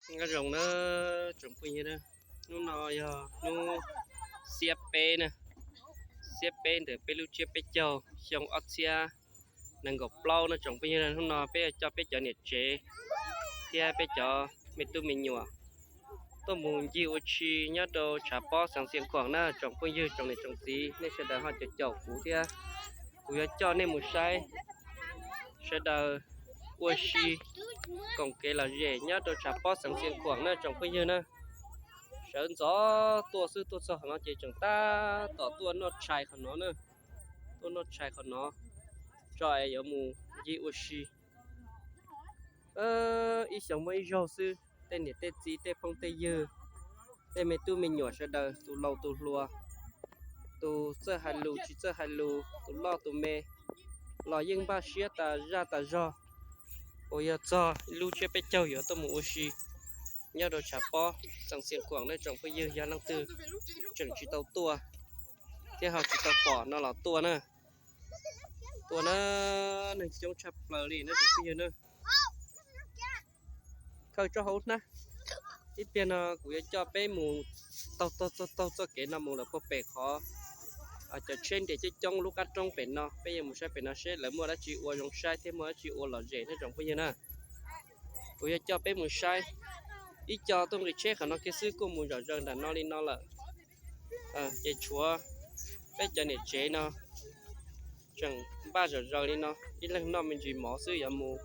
Nyob zoo na tsoom phooj ywg na, hnub no yog hnub xiab peb na, xiab peb ntawm peb lub tsiab peb caug xyoo ob txhiab nees nkaum plaub na tsoom phooj ywg. Hnub no peb yuav coj peb cov niam tsev thiab peb cov me tub me nyuam tuaj mus ncig ua si nyob rau tshav pob xeev Xiav Khuam na tsoom phooj ywg, tsoom niam tsoom txiv, nej sawv daws ho caum caum kuv thiab. Kuv yuav coj nej mus saib sawv daws ua si koom kev lom zem nyob rau tshav pob xeev Xiav Khuam na tsoom phooj ywg na. Sawv ntxov tuaj xwb, tuaj txog qhov no ces tseem tab tom tuaj noj tshais qhov no na, tuaj noj tshais qhov no tso es yuav mus ncig ua si. Ib xyoos muaj ib zaug xwb, tej niam tej txiv, tej phooj tej ywg, tej me tub me nyuam sawv daws, tus laus tus hluas, tus txawj hais lus tsis txawj hais lus, tus loj tus me, los yeej npaj siab tas zaj tas zog uas yog txog lub tsiab peb caug yuav tuaj mus ua si nyob rau tshav pob xeev Xiav Khuam na tsoom phooj ywg. Yog leej twg tseem tsis tau tuaj thiab ho tsis tau pom no los tuaj na, tuaj na, neeg coob tshaj plaws li na tsoom phooj ywg na. Khaws tso hauv hnab. Ib pliag no kuv yuav coj peb mus taug taug taug taug txoj kev no mus lawm puag pem qhov cov tsheb nres coob coob lub qab roob pem no, peb yuav mus saib pem no seb lawv muaj dab tsi ua zoo saib thiab muaj dab tsi ua lom zem na tsoom phooj ywg na. Kuv yuav coj peb mus saib, ib co tuaj nqis tsheb qhov no kiag xwb kuj mus zom zaws nram no li no lawm. Ces tshuav peb cov niam tsev no tseem npaj zom zaws li no, ib leeg noj me ntsis mov xwb yuav mus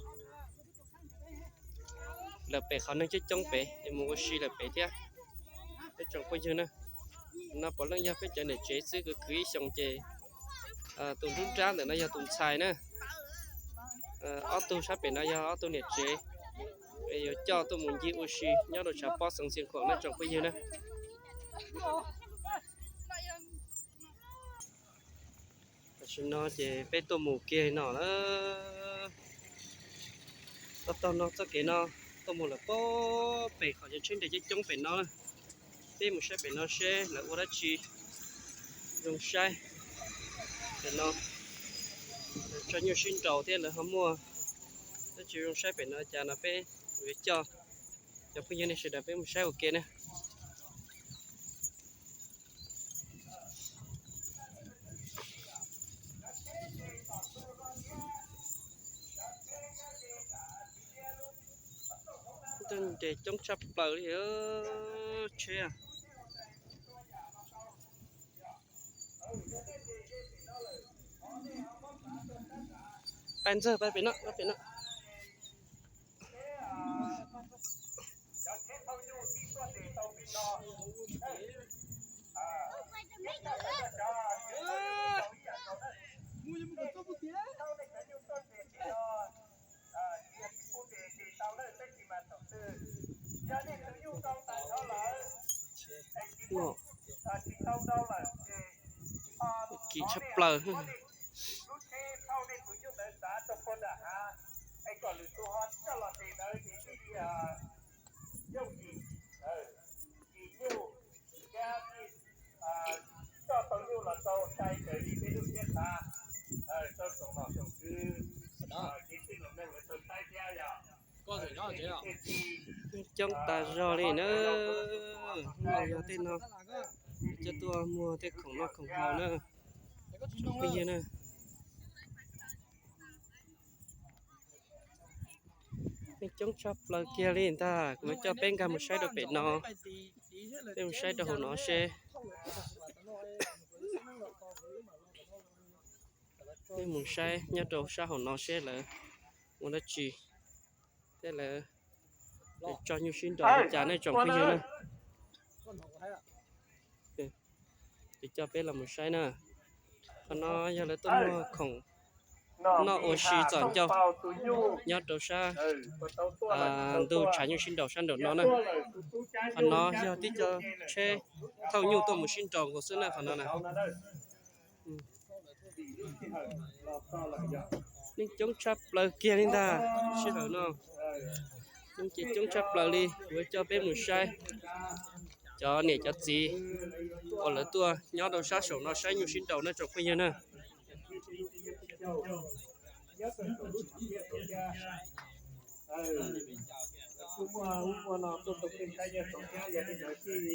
lawm pem qhov neeg coob coob pem, yuav mus ua si lawm pem thiab. Peb tsoom phooj ywg na, no puav leej yog peb cov niam tsev xwb, kwv khwv ib xyoos ces tus nruab nrab ntawm no yog tus ntxhais na. Ob tug sab pem no yog ob tug niam tsev, yuav coj tuaj mus ncig ua si nyob rau tshav pob xeev Xiav Khuam na tsoom phooj ywg na. Tam sim no ces peb tuaj mus kiag no lawm. Taug taug no txoj kev no tuaj mus lawm puag pem qhov cov tsheb nres coob coob pem no na. Peb mus saib pem no seb lawv ua dab tsi zoo saib pem no. Lawv tso nyuj sib nraus thiab lawv ho muaj dab tsi zoo saib pem no cas no peb yuav coj cov phooj ywg nej sawv daws peb mus saib ua ke na. Nres coob tshaj plaws li tsheb. Pais ntxawg pais pem no, pem no. Kim tshaj plaws. Coob tas zog li na. Hnub no yog tej no, coj tuaj muag tej khoom noj khoom haus na. Phooj ywg na, neeg coob tshaj plaws kiag li ntag. Kuv yuav coj peb nkag mus saib rau pem no, peb mus saib rau hauv no seb, peb mus saib nyob rau sab hauv no seb lawv ua dab tsi thiab lawv tso nyuj sib nraus li cas nej tsoom phooj ywg na. Ces coj peb los mus saib na. Qhov no yog lawv tuaj muag khoom noj ua si txom ncauj nyob rau sab ntug tshav nyuj sib nraus sab nraum no na. Qhov no yog tib co tsheb thauj nyuj tuaj mus sib nraus nkaus xwb na qhov no na. Neeg coob tshaj plaws kiag li ntag sij hawm no. Neeg ces coob tshaj plaws li, kuv yuav coj peb mus saib cov niam cov txiv uas lawv tuaj nyob rau sab saum no saib nyuj sib nraus na tsoom phooj ywg na. Kuj muaj ub muaj no tuaj tau tej saib nyob saum thiab, yog li ntawd thiaj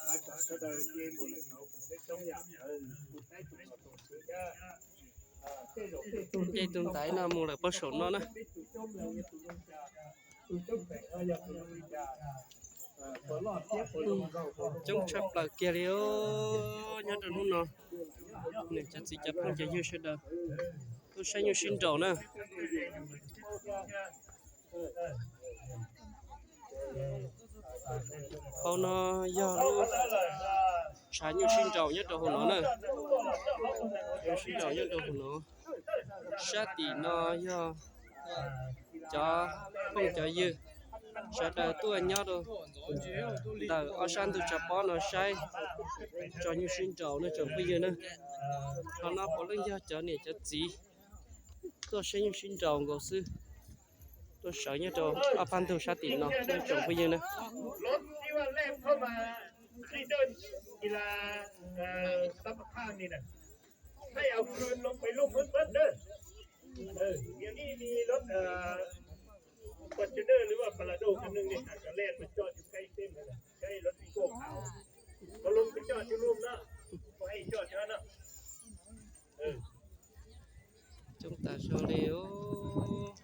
xav kom sawv daws nce mus lawm saud koom peb coob yam ntawd mus saib tus los tus xwb thiab. Nce tus ntaiv no mus lawm puag saum no na. Coob tshaj plaws kiag li os. Nyob rau hnub no, niam cov txiv cov phooj cov ywg sawv daws tuaj saib nyuj sib nraus na. Hauv no yog lub tshav nyuj sib nraus nyob rau hauv no na. Nyuj sib nraus nyob rau hauv no. Sab tim no yog cov phooj cov ywg sawv daws tuaj nyob rau ntawm ob sab ntug tshav pob no saib tso nyuj sib nraus na tsoom phooj ywg na. Qhov no puav leej yog cov niam cov txiv tuaj saib nyuj sib nraus nkaus xwb, tuaj sawv nyob rau ob pab ntug sab tim no na tsoom phooj ywg na. Coob tas zog li os.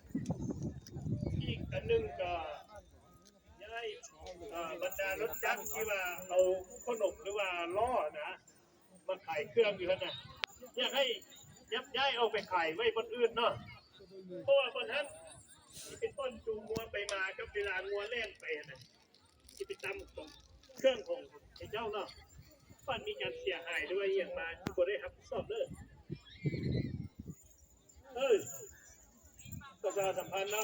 Mas khais kawg li na, yog hais nyaib nyaib ua pes khais vej poj wj no, poj poj hab, poj tsu mua pes mas cov pes las mua leej pes na, pes tam khoom, khej khoom es cauj no, poj me cas xiam hais li ua yam mas tsis puas dej hab xom na. Koj xav xam phaj no,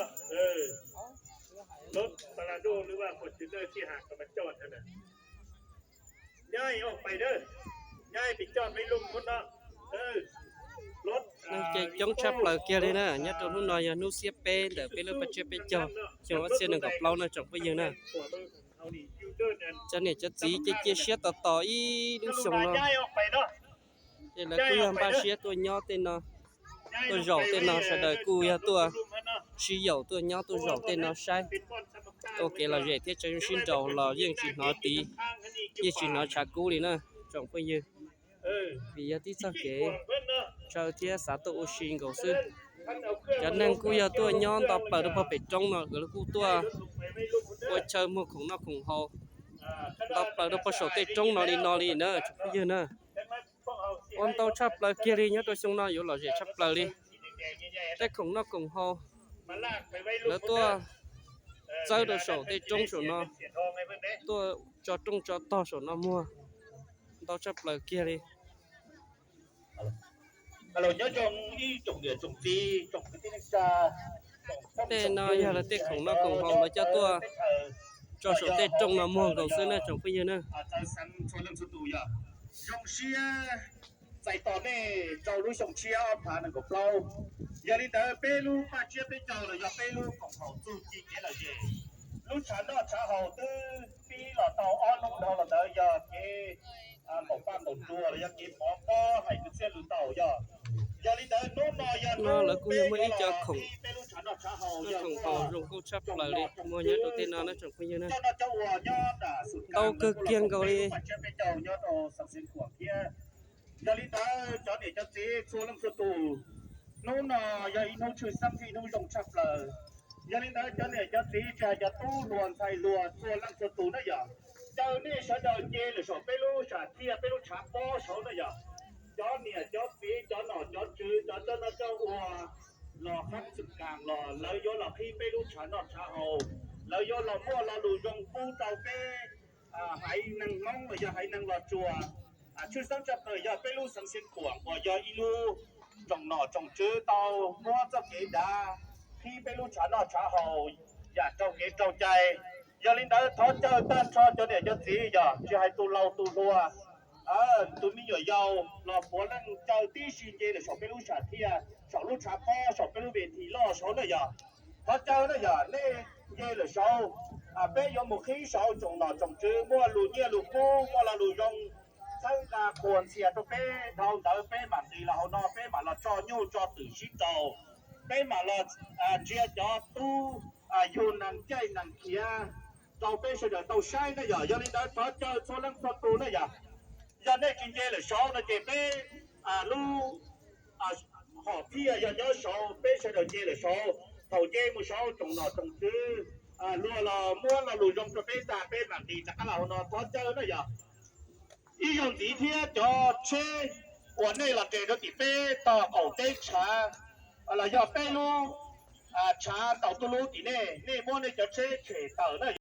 lub Paladuj lub vaj Fortuner sij hawm koj mas coj na. Nyaib ua pes na, nyaib pes coj peb lub muab no. Neeg ces coob tshaj plaws kiag li na, nyob rau hnub no yog hnub xiab peb ntawm peb lub paj tsiab peb caug xyoo ob txhiab nees nkaum plaub na tsoom phooj ywg na. Cov niam cov txiv ces cia siab tos tos ib lub xyoo no, ces lawv kuj yog npaj siab tuaj nyob tej no, tuaj zaum tej no, sawv daws kuj yog tuaj sib yaum tuaj nyob tuaj zaum tej no saib, ua kev lom zem thiab tso nyuj sib nraus los yeej tsis hnov tiv, yeej tsis hnov tshav kub li na tsoom phooj ywg. Vim yog tib txoj kev ntshaw thiab xav tuaj ua si nkaus xwb. Cov neeg kuj yog tuaj nyob nto plaws rau puag pem roob no, nkawd kuj tuaj ua chaw muag khoom noj khoom haus nto plaws rau puag saum tej roob no li no li na tsoom phooj ywg na. Ua ntau tshaj plaws kiag li, nyob rau xyoo no yuav lom zem tshaj plaws li. Tej khoom noj khoom haus lawv tuaj txawb rau saum tej roob saum no, tuaj tso rooj tso tog saum no muag ntau tshaj plaws kiag li. Tej no yog lawv tej khoom noj khoom haus lawv coj tuaj tso saum tej rooj no muag nkaus xwb na tsoom phooj ywg na. Zoo siab txais tos nej rau lub xyoo tshiab ob phav nees nkaum plaub. Yog li ntawd peb lub paj tsiab peb caug los yog peb lub koom haum txuj ci kev lom zem, lub tshav noj tshav haus twb pib los tau ob hnub dhau los ntawd yog kev npaum paj npaum nruas los yog kev mov pob hais kwv txhiaj lus taus yog. Yog li ntawd hnub no yog hnub lawv kuj yog muaj ib co khoom, khoom haus zoo nkauj tshaj plaws li muag nyob rau tej no na tsoom phooj ywg na. Ntau kawg kiag nkaus li. Yog li ntawd cov niam cov txiv txhua leej txhua tus, hnub no yog ib hnub tshwj xeeb thiab ib hnub zoo tshaj plaws. Yog li ntawd cov niam cov txiv tsis hais cov tub hluas ntxhais hluas txhua leej txhua tus na yog, caw nej sawv daws nce lawm saum peb lub sam thiaj peb lub tshav pob saud na yog. Cov niam cov txiv cov nom cov tswv cov coj noj coj ua los qhab xwm kas los lawv yuav los qhib peb lub tshav noj tshav haus, lawv yuav los muaj lo lus zoo pub rau peb haiv neeg Hmoob los yog haiv neeg Los Tsuas. Tshwj xeeb tshaj plaws yog peb lub xeev Xeev Khuam uas yog ib lub tsoom nom tsoom tswv tau muab txoj kev dav qhib peb lub tshav noj tshav haus yam raug kev raug cai. Yog li ntawd thov caw tag nrho cov niam cov txiv yog tsis hais tus laus tus hluas, tus me nyuam yaus los puav leej caw tib si nce lawm saum peb lub sam thiaj saum lub tshav pob saum peb lub ves thim loj saud na yog. Thov caw na yog nej nce lawm saud, peb yuav mus qhib saud tsoom nom tsoom tswv muaj lus nyiaj lus kub muaj lo lus zoo txhawb nqa qhuas ntxhias rau peb dhau ntawd peb mam nqis los hauv no peb mam los tso nyuj tso twm sib nraus, peb mam los ntsia cov tub yug neeg caij neeg khiav rau peb sawv daws tau saib na yom. Yog li ntawd thov caw txhua leej txhua tus na yom, yog nej tsis nce lawm saud no ces peb lub hom phiaj yog nyob saud, peb sawv daws nce lawm saud. Thaum nce mus saud tsoom nom tsoom tswv luag los muab lo lus zoo rau peb tag peb mam li rov qab los hauv no, thov caw na yom. Ib zaug ntxiv thiab, cov tsheb uas nej los nres rau tim peb tog qaum teb tshav los yog peb lub tshav ntaus tuj lub tim nej, nej muab nej cov tsheb tshem tawm na.